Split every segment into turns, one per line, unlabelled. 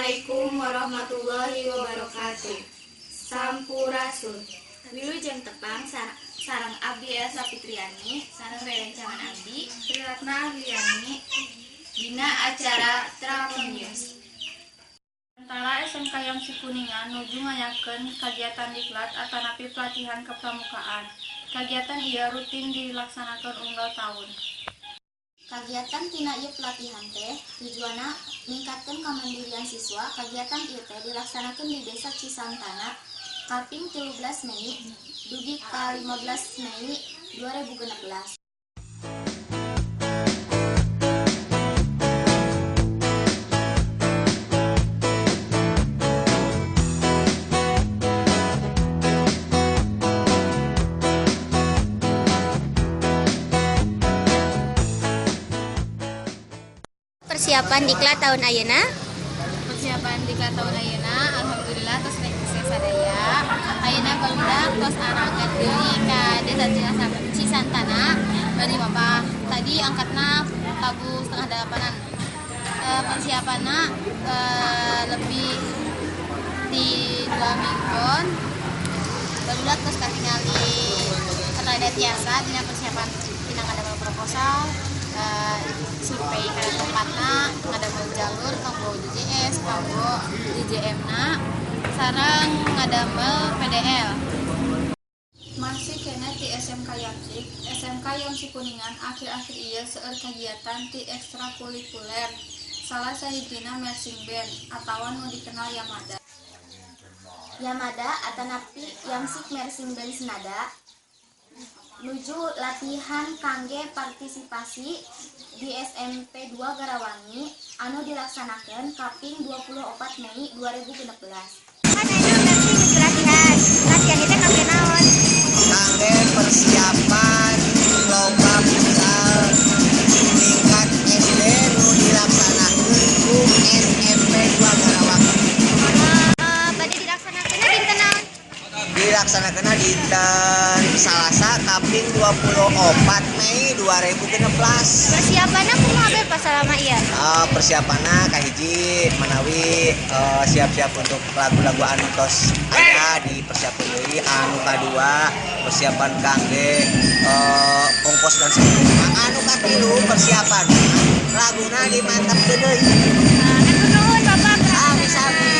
Assalamualaikum warahmatullahi wabarakatuh. Sampurasun.
Wilujeng tepang sareng Abdi Elsa Fitriani sareng rerencangan Abdi
Triratna Ahliani
dina acara Trapun News.
Tentara SMK Yamsik Kuningan nuju ngayakeun kagiatan diklat atanapi pelatihan kepramukaan. Kagiatan ieu rutin dilaksanakeun unggal taun.
Kagiatan tina ieu pelatihan teh tujuanna ningkatkeun kamandirian siswa. Kagiatan ieu teh dilaksanakeun di Desa Cisantana kaping 13 Mei dugi ka 15 Mei 2016.
Persiapan diklat tahun ayeuna?
Persiapan diklat tahun ayeuna alhamdulillah tos sukses sadaya. Ayeuna barudak tos arangkat deui ka Desa Cisantana bari mapah. Tadi angkatna tabuh setengah delapanan. Persiapanna lebih di 2 mingguan. Barudak tos katingali rada tiasa dina persiapan, tina ngadamel proposal, survei kana tempatna, ngadamel jalur kanggo JJS, kanggo JJM na, sareng ngadamel PDL.
Masih keneh ti SMK Yamsik, SMK Yamsik Kuningan akhir-akhir ieu seueur kagiatan ti ekstrakurikuler. Salah sahijina marching band atawa nu dikenal Yamada.
Yamada atanapi Yamsik Marching Band Senada nuju latihan kangge partisipasi di SMP 2 Garawangi anu dilaksanakeun kaping 24 Mei 2016.
Kan ayeuna berarti nuju latihan. Latihan itu kangge naon?
Kangge persiapan lomba futsal tingkat SD nu dilaksanakeun ku SMP 2 Karawang.
Bade dilaksanakeun dinten naon?
Dilaksanakeun dinten Salasa kaping 24 Mei 2016.
Persiapanna kumaha be pas salama ieu?
Persiapanna kahiji manawi siap-siap untuk lagu-lagu anu tos aya dipersiapkeun deui, anu kadua persiapan kangge ongkos dan sebagainya, anu katilu persiapan laguna dimantapkeun deui.
Hatur nuhun, Bapak.
Sami-sami.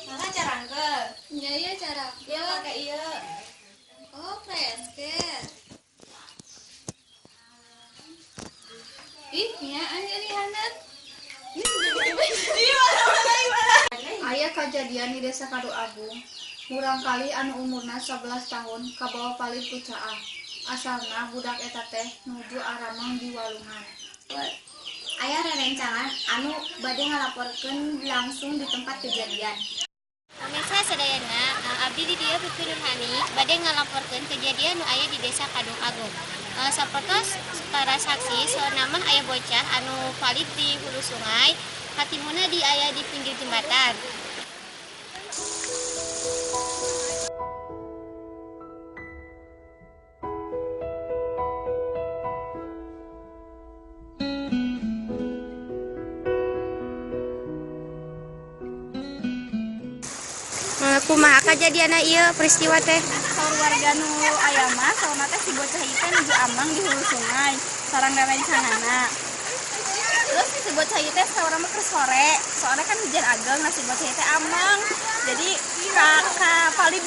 Mana carangkeul?
Nya, ieu cara.
Ieu make ieu.
Oh, presket. Ih, nya anjir haneut. Aya kajadian di Desa Kadu Agung. Murangkalih anu umurna 11 tahun kabawa palid ku caah. Asalna budak eta teh nuju arameng di walungan.
Aya rerencangan anu bade ngalaporkeun langsung di tempat kejadian.
Pemirsa sadayana, abdi di dieu Pipi Nurhani bade ngalaporkeun kejadian nu aya di Desa Kadung Agung. Sapertos para saksi, saurna mah aya bocah anu palid di hulu sungai, katimuna di aya di pinggir jembatan. Kumaha kajadianna ieu peristiwa teh?
Saur warga nu aya mah, saurna teh si bocah ieu teh nuju ameng di hulu sungai sareng rerencanganna. Terus si bocah ieu teh saurna mah keur sore, soalnya kan hujan ageng, nah si bocah ieu teh ameng jadi ka palid.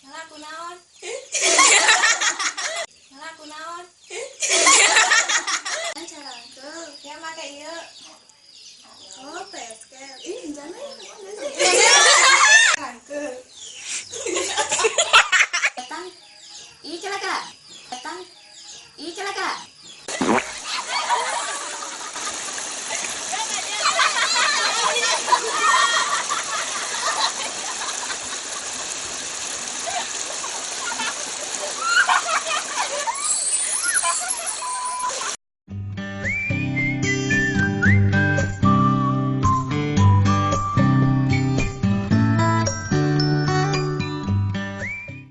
Ngalaku naon? Ngalaku naon?
Carangkeul.
Ya make ieu.
Oh, presket. Ih, jangan carangkeul.
Datang ih celaka. Datang ih celaka.